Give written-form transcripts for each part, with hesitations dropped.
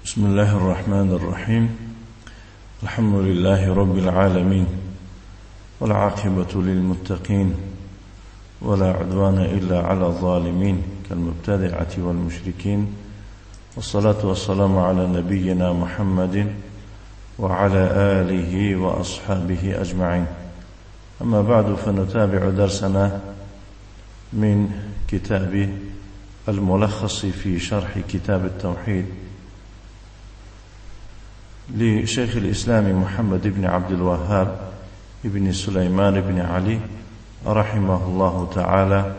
بسم الله الرحمن الرحيم. الحمد لله رب العالمين، والعاقبة للمتقين، ولا عدوان إلا على الظالمين كالمبتدعة والمشركين، والصلاة والسلام على نبينا محمد وعلى آله وأصحابه أجمعين. أما بعد، فنتابع درسنا من كتاب الملخص في شرح كتاب التوحيد لشيخ الإسلام محمد بن عبد الوهاب بن سليمان بن علي رحمه الله تعالى،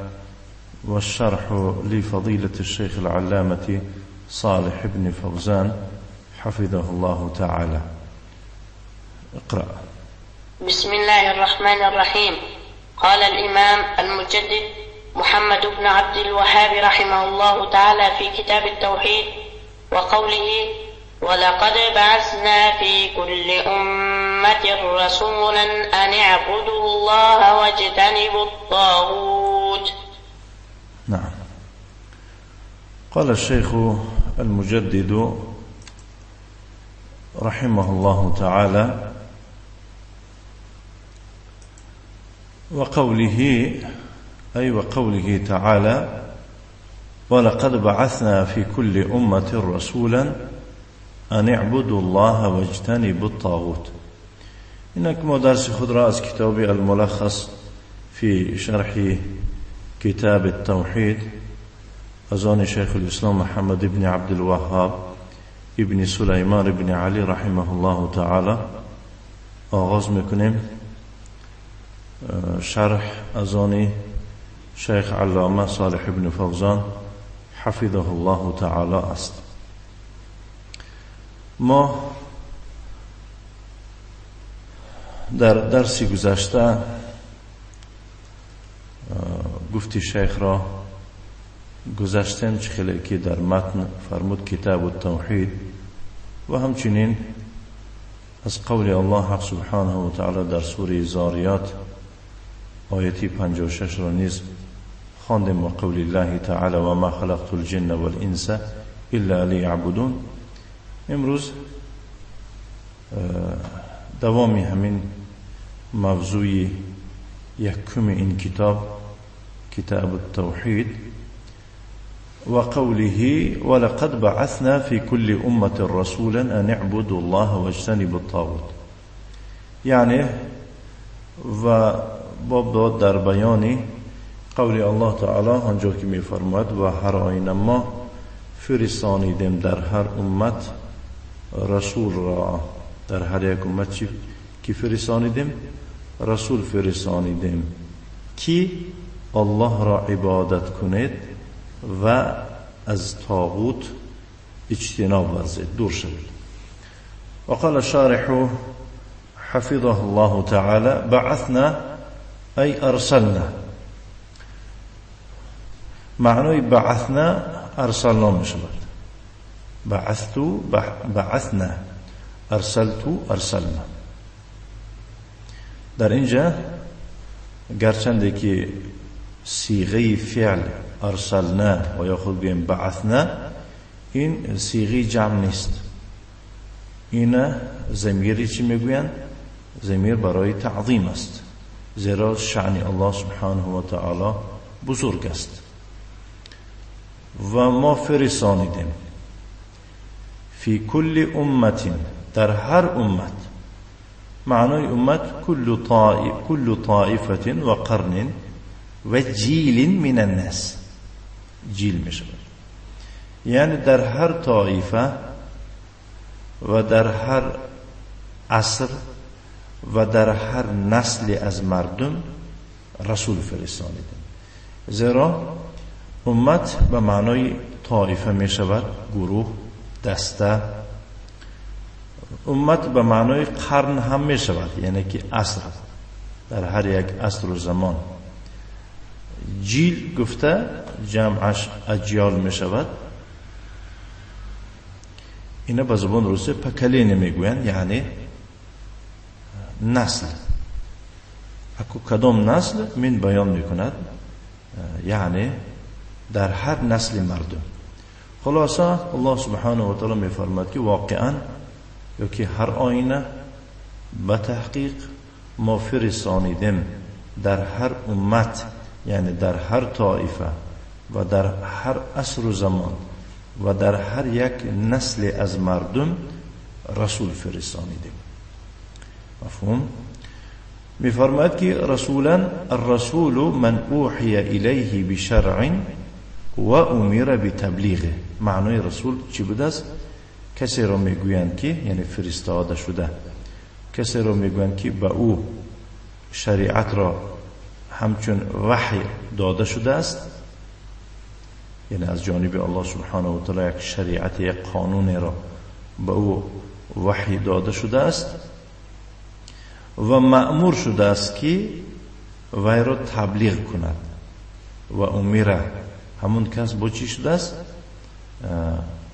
والشرح لفضيلة الشيخ العلامة صالح بن فوزان حفظه الله تعالى. اقرأ. بسم الله الرحمن الرحيم. قال الإمام المجدد محمد بن عبد الوهاب رحمه الله تعالى في كتاب التوحيد وقوله: ولقد بعثنا في كل أمة رسولا أن اعبدوا الله واجتنبوا الطاغوت. نعم. قال الشيخ المجدد رحمه الله تعالى: وقوله، أي وقوله تعالى: ولقد بعثنا في كل أمة رسولا أن اعبدوا الله واجتنبوا الطاغوت. اینک ما درس خود را از کتاب الملخص في شرح كتاب التوحید از آن شیخ الاسلام محمد بن عبد الوهاب ابن سلیمان ابن علی رحمه الله تعالی آغاز میکنیم. شرح از آن شیخ علامه صالح بن فوزان حفظه الله تعالی است. ما در درس گذشته گفتی شیخ را گذشتیم چه خیلی که در متن فرمود کتاب التوحید، و همچنین از قول الله حق سبحانه و تعالی در سوره زاریات آیتی 56 را نیز خواندیم: و قول الله تعالی و ما خلقت الجن والانس الا لیعبدون. امروز دوامی همین موضوع یکم این کتاب، کتاب التوحید، و قوله ولقد بعثنا في كل أمة رسولا أن اعبدوا الله واجتنبوا الطاغوت. یعنی و باب در بیان قول الله تعالی آنجا که می فرماید: و هر آینه ما فرستانیدیم در هر امت رسول را. در هر یک امت چی کی فرستانیدیم؟ رسول فرستانیدیم که الله را عبادت کنید و از طاغوت اجتناب ورزید، دور شوید. وقال الشارح حفظه الله تعالى: بعثنا أي أرسلنا. معنی بعثنا ارسلنا می شود. بعثت بعثنا، ارسلت ارسلنا. در اینجا گرچنده که صیغه فعل ارسلنا و یا خود بگیم بعثنا، این صیغه جمع نیست. این ضمیری چی میگویند؟ ضمیر برای تعظیم است، زیرا شأن الله سبحانه و تعالی بزرگ است. و ما فرستانیدیم فی کل امت، در هر امت. معنای امت کل طائفة و قرن و جیل من الناس، جیل می شود. یعنی در هر طایفه و در هر عصر و در هر نسل از مردم رسول فرستانیدیم. زیرا امت به معنای طایفه می شود، گروه، دسته. امت به معنای قرن هم می شود، یعنی که عصر، در هر یک عصر و زمان. جیل گفته جمعش اجیال می شود. اینا به زبان روسی поколение میگویند، یعنی نسل. اکو کدام نسل من بیان میکند، یعنی در هر نسل مردم. خلاصه الله سبحانه و تعالی میفرماد که واقعا یا که هر آینه به تحقیق ما فرستانیدیم در هر امت، یعنی در هر طایفه و در هر عصر و زمان و در هر یک نسل از مردم رسول فرستانیدیم. مفهوم؟ میفرماید که رسولا الرسول من اوحی الیه بشرع و امر بتبلیغه. معنای رسول چی بوده است؟ کسی را میگویند که، یعنی فرستاده شده، کسی را میگویند که به او شریعت را همچون وحی داده شده است، یعنی از جانب الله سبحانه و تعالی یک شریعت، یک قانون را به او وحی داده شده است و مأمور شده است که وی را تبلیغ کند. و امیره همون کس با چی شده است؟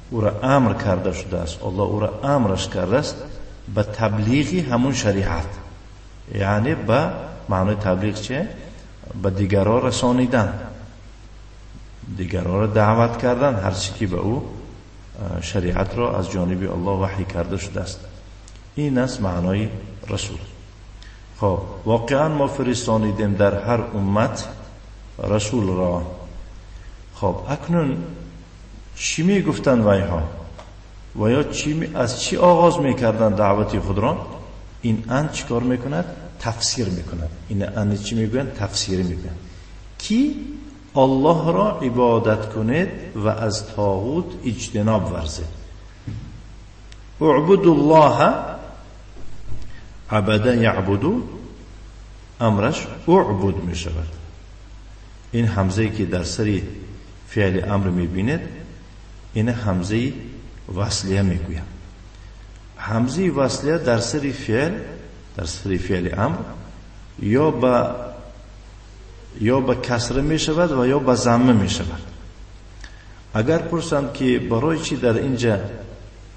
او را امر کرده شده است، الله او را امرش کرده است به تبلیغ همون شریعت. یعنی به معنای تبلیغ چه؟ به دیگران رسانیدن، دیگران را دعوت کردن، هر چی که به او شریعت را از جانب الله وحی کرده شده است. این است معنای رسول. خب واقعا ما فرستانیدیم در هر امت رسول را. خب اکنون چی می گفتند ویها و یا از چی آغاز می کردند دعوت خود را؟ این ان چیکار میکند؟ تفسیر میکند. این ان چی میگویند؟ تفسیر میگویند کی الله را عبادت کنید و از طاغوت اجتناب ورزید. اعبدوا الله، عبد یعبدو، امرش اعبد می شود. این همزه که در سر فعل امر می بینید، این همزه وصلیه می گوید. همزه وصلیه در سر فعل، در سر فعل امر یا به کسره می شود و یا به ضمه می شود. اگر پرسند که برای چی در اینجا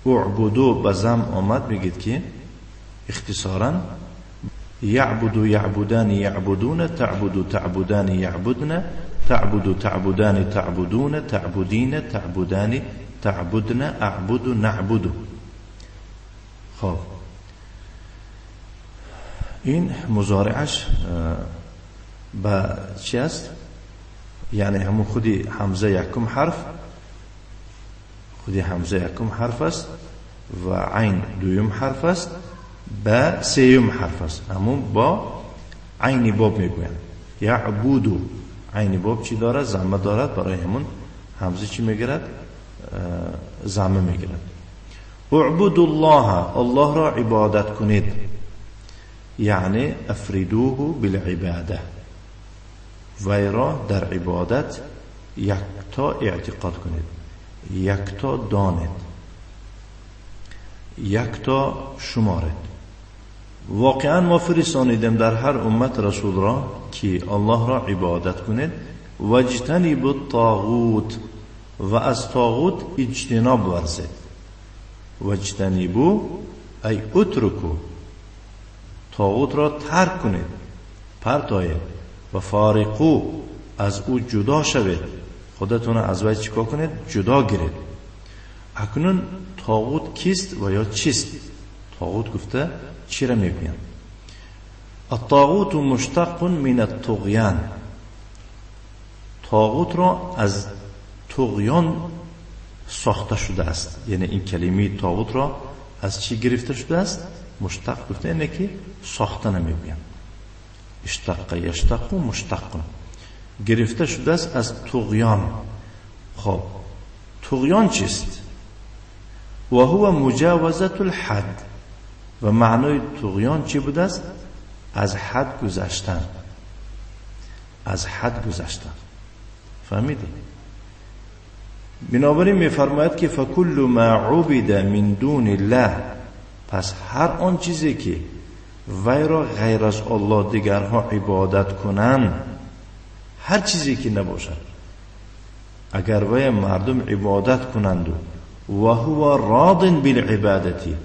اعبدو به ضم آمد، میگید که اختصارا یعبدو یعبدان یعبدون، تعبدو تعبدان یعبدن، تعبدو تعبدان تعبدون، تعبدین تعبدان تعبدن، اعبد نعبد. خب این مضارعش با چی است؟ یعنی همون خودی همزه یکم حرف، خودی همزه یکم حرف است و عین دویم حرف است، با سیوم حرف است. همون با عین باب میگویند یعبودو. عین باب چی دارد؟ ضمه دارد. برای همون همزه چی میگیرد؟ ضمه میگیرد. اعبدوا الله، الله را عبادت کنید، یعنی افردوه بالعباده، وی را در عبادت یکتا اعتقاد کنید، یکتا دانید، یکتا شمارید. واقعا ما فرستانیدیم در هر امت رسول را که الله را عبادت کنید. واجتنبوا الطاغوت، و از طاغوت اجتناب ورزید. واجتنبوا ای اترکو، طاغوت را ترک کنید، پرتایید، و فارقو، از او جدا شوید، خودتون از وی چیکار کنید؟ جدا گیرید. اکنون طاغوت کیست و یا چیست؟ طاغوت گفته چی را میگویند؟ الطاغوت مشتق من الطغیان. طاغوت را از طغیان ساخته شده است. یعنی این کلمه طاغوت را از چی گرفته شده است؟ مشتق گفته اینه که ساخته نمیگویند. اشتق یشتق مشتق، گرفته شده است از طغیان. خب طغیان چیست؟ و هو مجاوزة الحد. و معنای طغیان چی بوده است؟ از حد گذشتن، از حد گذشتن. فهمیدی؟ بنابراین میفرماید که فکل ما عبد من دون الله، پس هر آن چیزی که وی را غیر از الله دیگرها عبادت کنند، هر چیزی که نباشد، اگر وی مردم عبادت کنند و هو راض بالعبادتی،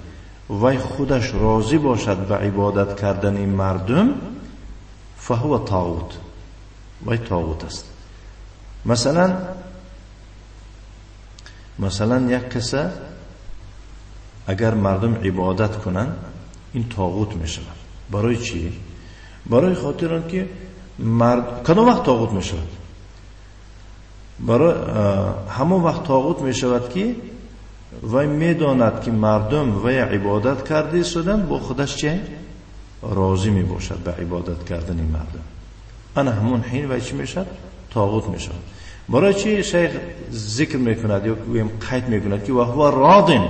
وی خودش راضی باشد به عبادت کردن این مردم، فهو طاغوت، وی طاغوت است. مثلا Масалан, як каса агар мардум ибодат кунанд, ин тоғут мешавад. Барои чӣ? Барои хотир он ки кадом вақт тоғут мешавад? Барои ҳамон вақт тоғут мешавад, ки вай медонад, ки мардум вай ибодат карда истоданд, бо худаш че розӣ мебошад ба ибодат кардани мардум. Ана ҳамон ҳин вай чӣ мешавад? Тоғут мешавад. Барои чӣ шайх зикр мекунад ё гӯем қайд мекунад, ки ва ҳува родин,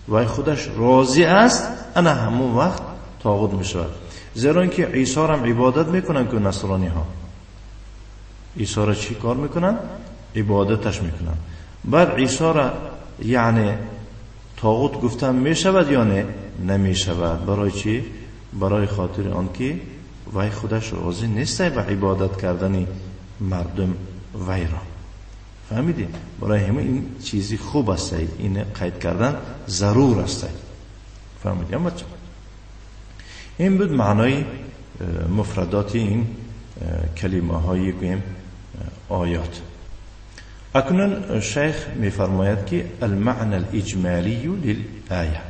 вай худаш розӣ аст, ана ҳамон вақт тоғут мешавад. Зеро ин ки Исоро ибодат мекунанд, ки насрониҳо Исоро чӣ кор мекунанд? Ибодаташ мекунанд. Баъд Исоро яъне тоғут гуфтан мешавад ё не? Намешавад. Барои чӣ? Барои хотири он ки вай худаш розӣ нест ба ибодат кардани мардум вайро. Фаҳмидӣ? Барои ҳама ин чизи хуб аст, ин қайд кардан зарур аст. Фаҳмидӣ? Бача, ин буд маънои муфрадоти ин калимаҳои гӯем оят. Акнун шайх мефармояд, ки المعنى الإجمالي للآية,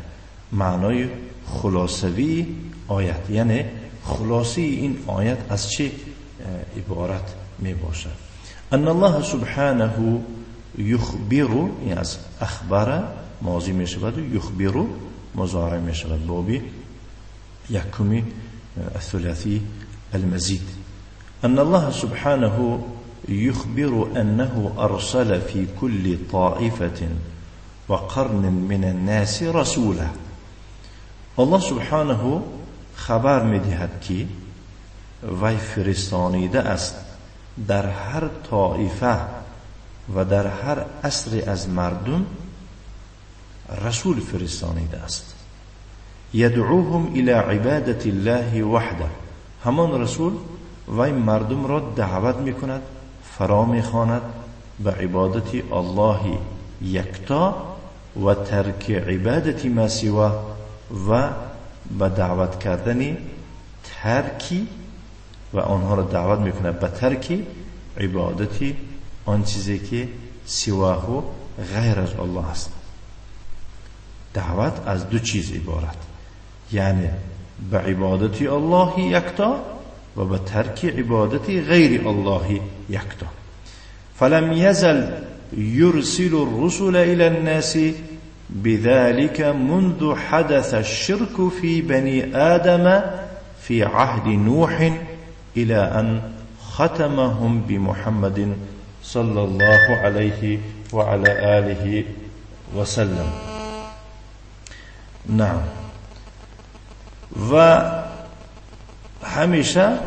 маънои хулосавии оят, яъне хулосаи ин оят аз чӣ иборат мебошад? أن الله سبحانه يخبر, از أخبر ماضی میشود و يخبر مضارع میشود، بابی یکمی الثلاثي المزيد. أن الله سبحانه يخبر أنه أرسل في كل طائفة وقرن من الناس رسولا. الله سبحانه خبر میدهد که وی فرستانیده است در هر طائفه و در هر عصر از مردم رسول فرستانیده است. يدعوهم إلى عبادة الله وحده. همان رسول وی مردم را دعوت میکند، فرا میخواند به عبادت الله یکتا و ترک عبادت ما سواه، و به دعوت کردن ترکی و آنها را دعوت میکند به ترک عبادت آن چیزی که سواه، غیر از الله است. دعوت از دو چیز عبارت، یعنی به عبادت الله یکتا و به ترک عبادت غیر الله یکتا. فلم يزل يرسل الرسل إلى الناس بذلك منذ حدث الشرك في بني آدم في عهد نوح إلى أن ختمهم بمحمد صلى الله عليه وعلى آله وسلم. نعم، و همیشه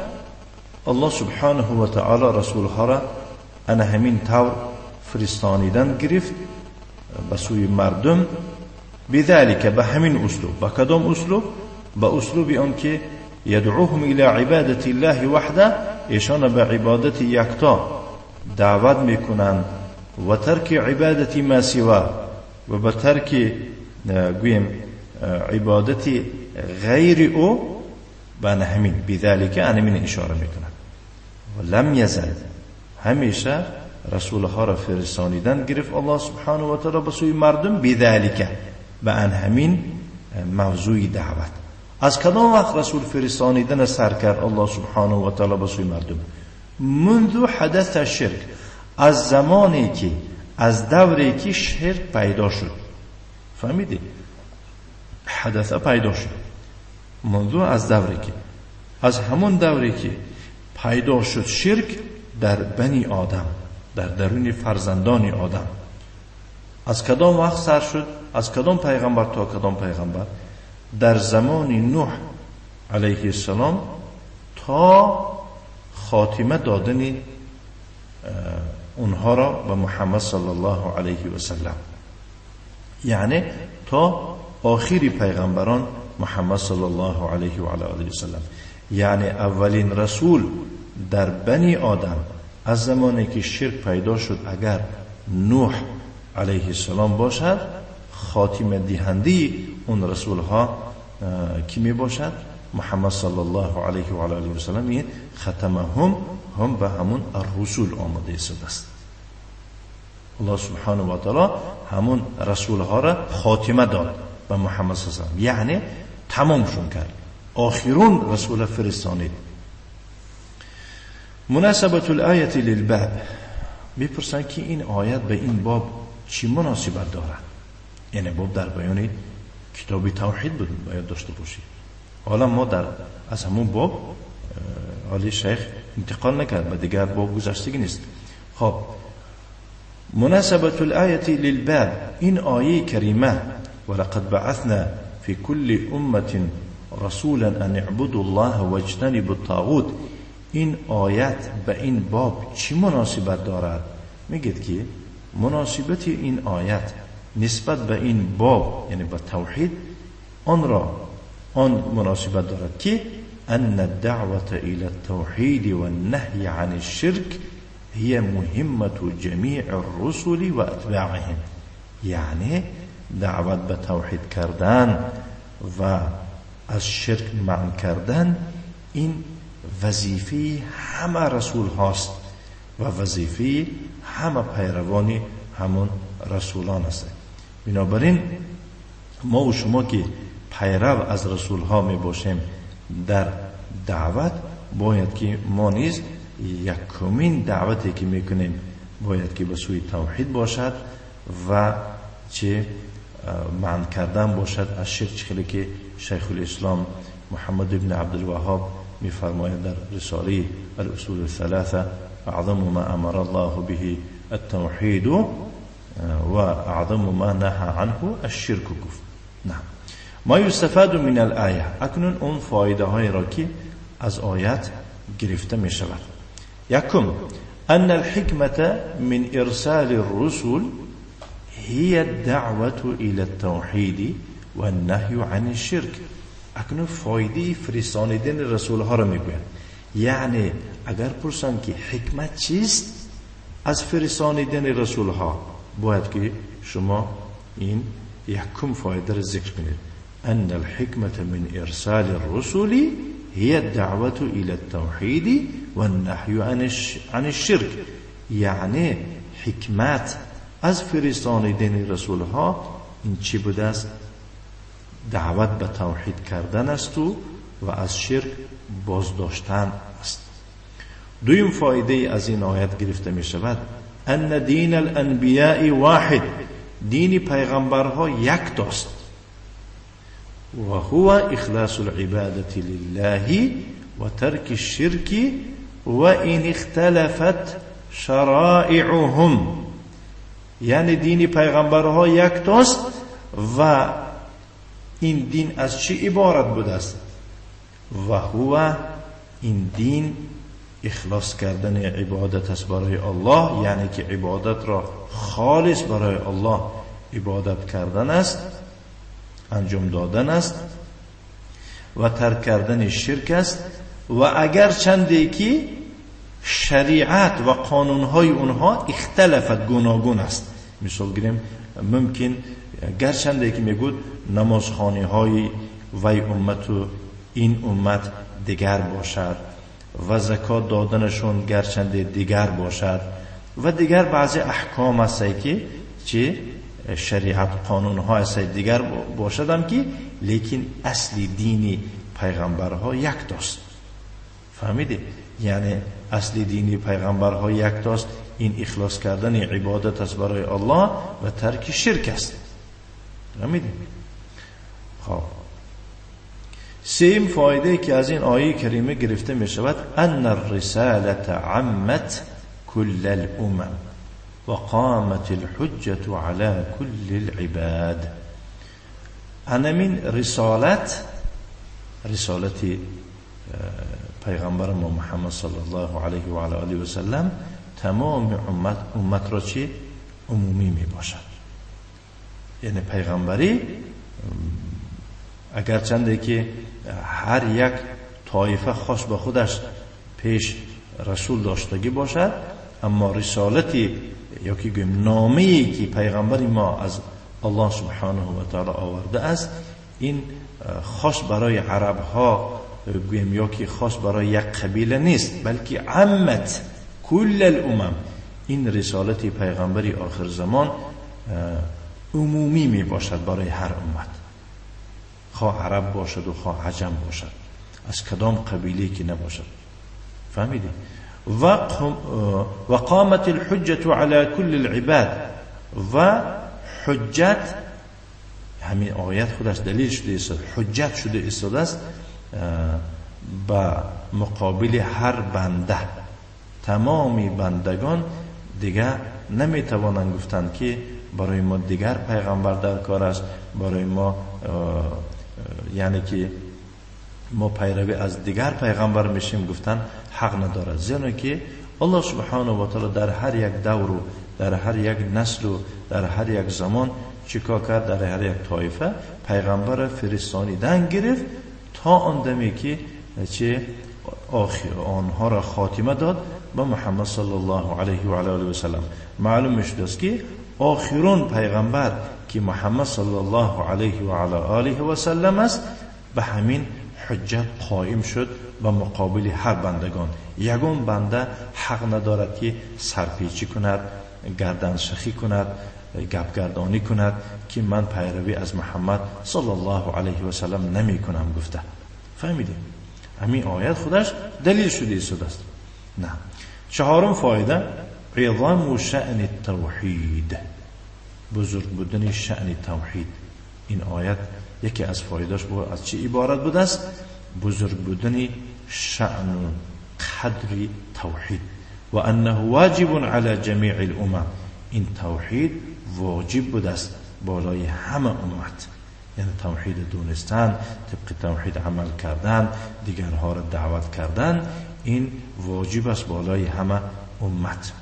الله سبحانه و تعالی رسولها را انا همین طور فرستانیدن گرفت به سوی مردم. بذلك، به همین اسلوب. به کدام اسلوب؟ به اسلوب آن که يدعوهم إلى عبادة الله وحده، ایشان به عبادت یکتا دعوت میکنند، و ترک عبادت ما سواه، و به ترک گویم عبادت غیر او. به همین بذلك همین اشاره میکنند. و لم يزل، همیشه رسولها را فرستانیدن گرفت الله سبحانه و تعالی به سوی مردم، بذلك، به ان همین موضوع دعوت. از کدام وقت رسول فرستانیدن سر کرد الله سبحانه و تعالی به سوی مردم؟ منذ حدث الشرك، از زمانی که، از دوری که شرک پیدا شد. فهمیدی؟ حدث پیدا شد، منذ از دوری که، از همون دوری که پیدا شد شرک در بنی آدم، در درون فرزندان آدم. از کدام وقت سر شد؟ از کدام پیغمبر تا کدام پیغمبر؟ در زمان نوح علیه السلام تا خاتمه دادن اونها را به محمد صلی الله علیه و سلم، یعنی تا آخری پیغمبران محمد صلی الله علیه و آله و سلم. یعنی اولین رسول در بنی آدم از زمانی که شرک پیدا شد اگر نوح علیه السلام باشد، خاتمه دهنده اون رسول ها کی می باشد؟ محمد صلی الله علیه و آله و سلم. این ختمهم هم به همون الرسول آمده است. الله سبحانه و تعالی همون رسول ها را خاتمه داد به محمد صلی الله علیه و سلم، یعنی تمامشون کرد، آخرون رسول فرستانید. مناسبت الآیه للباب. میپرسن که این آیت به این باب چی مناسبت دارد؟ یعنی باب در بیان کتاب توحید بود، باید داشته باشید. حالا ما در از همون باب حالی شیخ انتقال نکرد، به دیگر باب گذشتگی نیست. خب مناسبت الآیه للباب، این آیه کریمه ولقد بعثنا فی كل امة رسولا ان اعبدوا الله واجتنبوا الطاغوت، این آیت به این باب چی مناسبت دارد؟ میگید که مناسبت این آیت نسبت به این باب یعنی به توحید آن را آن مناسبت دارد که ان الدعوة الى التوحید والنهی عن الشرک هي مهمة جميع الرسل واتباعهم. یعنی دعوت به توحید کردن و از شرک منع کردن این وظیفه همه رسول هاست و وظیفه همه پیروان همون رسولان است. بنابراین ما و شما که پیرو از رسول ها می باشیم در دعوت، باید که ما نیز یکمین دعوتی که میکنیم باید که به سوی توحید باشد و چه منع کردن باشد از شرک، خیلی که شیخ الاسلام محمد ابن عبدالوهاب میفرماید در رساله الاصول الثلاثه اعظم ما امر الله به التوحید و اعظم ما نهى عنه الشرک گفت. نه ما یستفاد من الآیه، اکنون اون فایده های را که از آیت گرفته می شود. یکم ان الحکمة من ارسال الرسل هي الدعوة الى التوحید والنهی عن الشرک. اکنون فایده فرستانیدن رسول ها را میگوید. یعنی اگر پرسند که حکمت چیست از فرستانیدن رسول ها، باید که شما این یکم فایده را ذکر کنید. ان الحکمة من ارسال الرسل هي الدعوة الى التوحید والنهی عن الشرک. یعنی حکمت از فرستانیدن رسول ها این چی بوده است؟ دعوت به توحید کردن است و از شرک بازداشتن است. دویم فایده از این آیت گرفته می شود ان دین الانبیاء واحد، دین پیغمبرها یک تاست و هو اخلاص العبادة لله و ترک الشرک و این اختلفت شرائعهم. یعنی دین پیغمبرها یک تاست و این دین از چی عبارت بوده است؟ و هو این دین اخلاص کردن عبادت است برای الله، یعنی که عبادت را خالص برای الله عبادت کردن است، انجام دادن است و ترک کردن شرک است. و اگر چندی که شریعت و قانونهای اونها اختلافت گوناگون است، مثال گیریم ممکن گرچنده که میگود نمازخانه های وی امت و این امت دیگر باشد و زکات دادنشون گرچنده دیگر باشد و دیگر بعضی احکام است که چه شریعت قانون ها است دیگر باشد هم که، لیکن اصل دینی پیغمبرها یک تاست. فهمیدی؟ یعنی اصل دینی پیغمبرها یک تاست، این اخلاص کردن عبادت است برای الله و ترک شرک است. فهمیدی؟ خب سیم فایده که از این آیه کریمه گرفته می شود ان الرسالة عمت كل الامم وقامت الحجة على كل العباد. انمین رسالت، رسالت پیغمبر ما محمد صلی الله علیه و علی آله و سلم تمام امت را چی عمومی می باشد. یعنی پیغمبری اگرچنده که هر یک طایفه خاص به خودش پیش رسول داشتگی باشد، اما رسالتی یا که گویم نامه‌ای که پیغمبر ما از الله سبحانه و تعالی آورده است، این خاص برای عرب ها گویم یا که خاص برای یک قبیله نیست، بلکه عمت کل الامم، این رسالت پیغمبری آخر زمان عمومی می باشد برای هر امت، خواه عرب باشد و خواه عجم باشد، از کدام قبیله که نباشد. فهمیدی؟ و قامت الحجة على كل العباد، و حجت، همین آیت خودش دلیل شده ایستاد، حجت شده ایستاده است به مقابل هر بنده. تمامی بندگان دیگه نمیتوانند گفتند که برای ما دیگر پیغمبر در کار است، برای ما یعنی که ما پیروی از دیگر پیغمبر میشیم، گفتن حق ندارد. زیرا که الله سبحانه و تعالی در هر یک دور و در هر یک نسل و در هر یک زمان چیکار کرد؟ در هر یک طایفه پیغمبر فرستانیدن گرفت تا آن دمی که چه آخر آنها را خاتمه داد به محمد صلی الله علیه و علی آله و سلم. معلوم شده است که آخرون پیغمبر که محمد صلی الله علیه و علی آله و سلم است، به همین حجت قائم شد به مقابل هر بندگان. یگان بنده حق ندارد که سرپیچی کند، گردن شخی کند، گپ گردانی کند که من پیروی از محمد صلی الله علیه و سلم نمی کنم گفته. فهمیدیم؟ همین آیت خودش دلیل شده ایستاده است. نه. چهارم فایده، عظام شأن التوحید، بزرگ بودن شأن توحید. این آیت یکی از فایدهش بود از چی عبارت بوده است؟ بزرگ بودن شأن و قدر توحید، و انه واجب علی جمیع الامم. این توحید واجب بوده است بالای همه امت، یعنی توحید دونستن، طبق توحید عمل کردن، دیگرها را دعوت کردن، این واجب است بالای همه امت.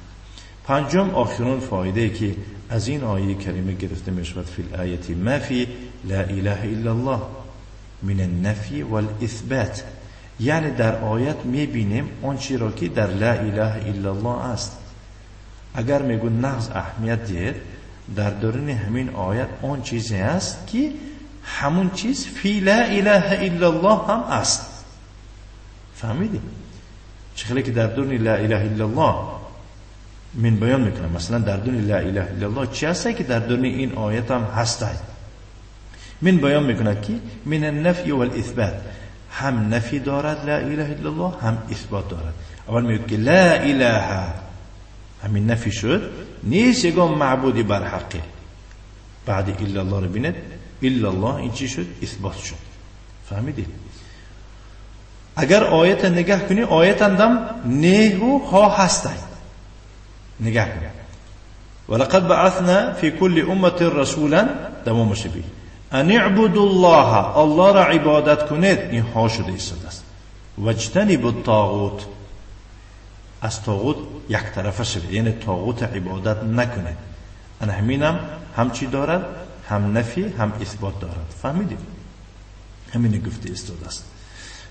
پنجم، آخرین فایده که از این آیه کریمه گرفته می شود، فی الآیه ما فی لا اله الا الله من النفی والاثبات، یعنی در آیت می بینیم آنچه را که در لا اله الا الله است. اگر میگو نقض اهمیت دهد، در درون همین آیت آن چیزی است که همون چیز فی لا اله الا الله هم است. فهمیدی؟ چه خیلی که در درون لا اله الا الله من بیان میکنم، مثلا در درون لا اله الا الله چی هست که در درون این آیت هم هست؟ من بیان میکند که من النفی والاثبات، هم نفی دارد لا اله الا الله، هم اثبات دارد. اول میگه که لا اله، همین نفی شد، نیست یگان معبودی بر حقه. بعد الا الله رو بینید، الا الله این چی شد؟ اثبات شد. فهمیدید؟ اگر آیت نگاه کنی، آیت هم نه و ها هستند. نگاه کنی، ولقد بعثنا فی کل امة رسولا، دوامش بی ان اعبدوا الله، الله را عبادت کنید، این ها شده ایستاده است. واجتنبوا الطاغوت، از طاغوت یک طرفه شوید، یعنی طاغوت عبادت نکنید. ان همینم هم چی دارد؟ هم نفی هم اثبات دارد. فهمیدید؟ همین گفته ایستاده است.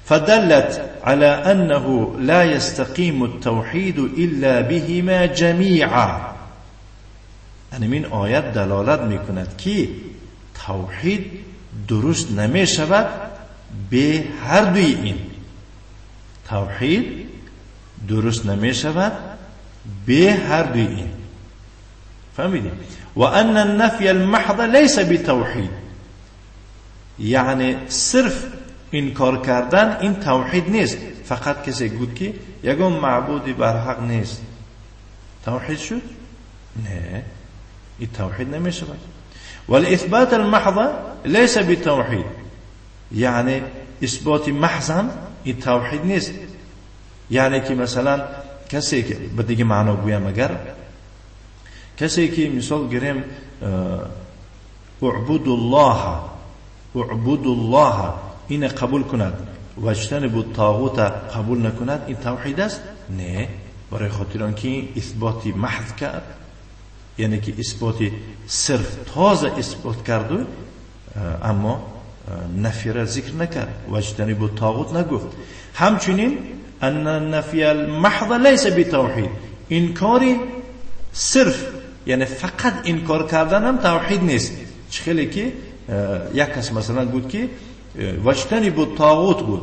فدلت على أنه لا يستقيم التوحيد إلا بهما جميعا. یعنی این آیت دلالت میکند که توحید درست نمی شود به هر دوی این. توحید درست نمی شود به هر دوی این. فهمیدید؟ و ان النفی المحض لیس بتوحید، یعنی صرف انکار کردن این توحید نیست. فقط کسی گفت که یگان معبودی بر حق نیست، توحید شد؟ نه، این توحید نمی شود. والاثبات المحض لیس بتوحید، یعنی اثبات محض هم این توحید نیست. یعنی که مثلا کسی که به دیگه معنا گویم، اگر کسی که مثال گیریم اعبدوا الله، اعبدوا الله این قبول کند و اجتنبوا الطاغوت قبول نکند، این توحید است؟ نه، برای خاطر آنکه اثبات محض کرد، یعنی که اثبات صرف تازه اثبات کرد، اما نفی را ذکر نکرد و اجتنبوا الطاغوت نگفت. همچنین ان النفی المحض لیس بتوحید، انکاری صرف یعنی فقط انکار کردن هم توحید نیست. چه خیلی که یک کس مثلا بود که واجتنبوا الطاغوت بود،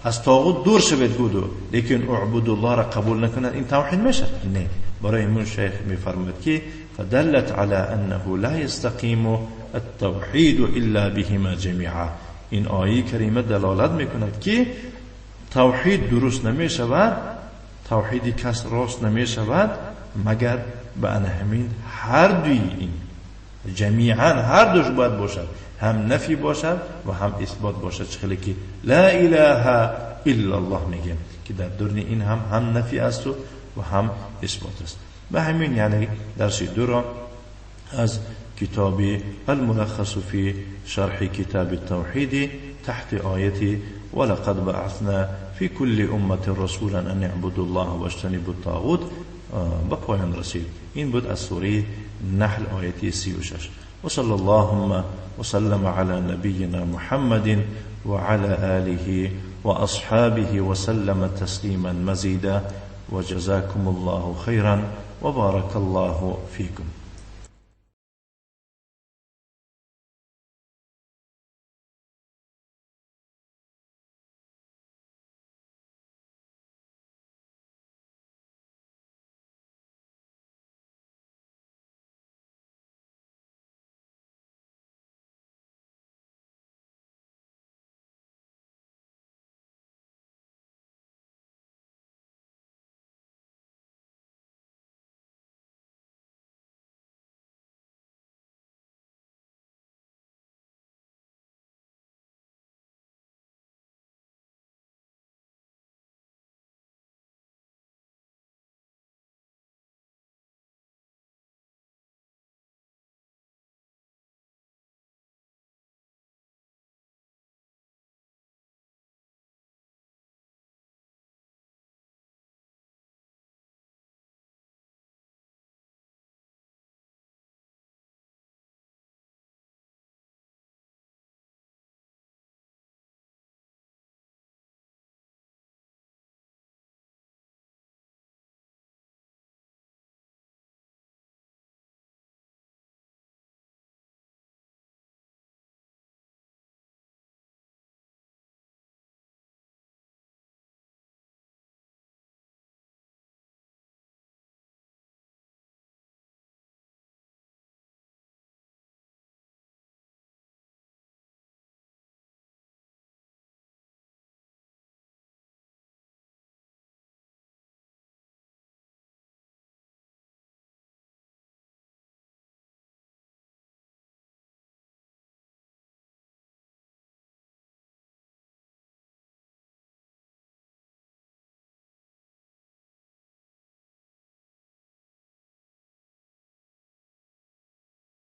از طاغوت دور شوید بود، لیکن اعبدوا الله را قبول نکند، این توحید میشه؟ نه، برای من شیخ میفرماد که فدلت على أنه لا يستقيم التوحید إلا بهما جميعا. این آیه کریمه دلالت میکند که توحید درست نمی شود، توحید کس راست نمی شود مگر به همین هر دوی این جمیعا، هر دوش باید باشد، هم نفی باشد و هم اثبات باشد. چه که لا اله الا الله میگیم که در درون این هم نفی است و هم اثبات است. به همین یعنی درس دو را از کتاب الملخص في شرح كتاب التوحيد تحت آية ولقد بعثنا في كل أمة رسولا أن اعبدوا الله واجتنبوا الطاغوت به پایان رسید. این بود از سوره نحل آیه 36. وصلى اللهم وسلم على نبينا محمد وعلى آله وأصحابه وسلم تسليما مزيدا وجزاكم الله خيرا وبارك الله فيكم.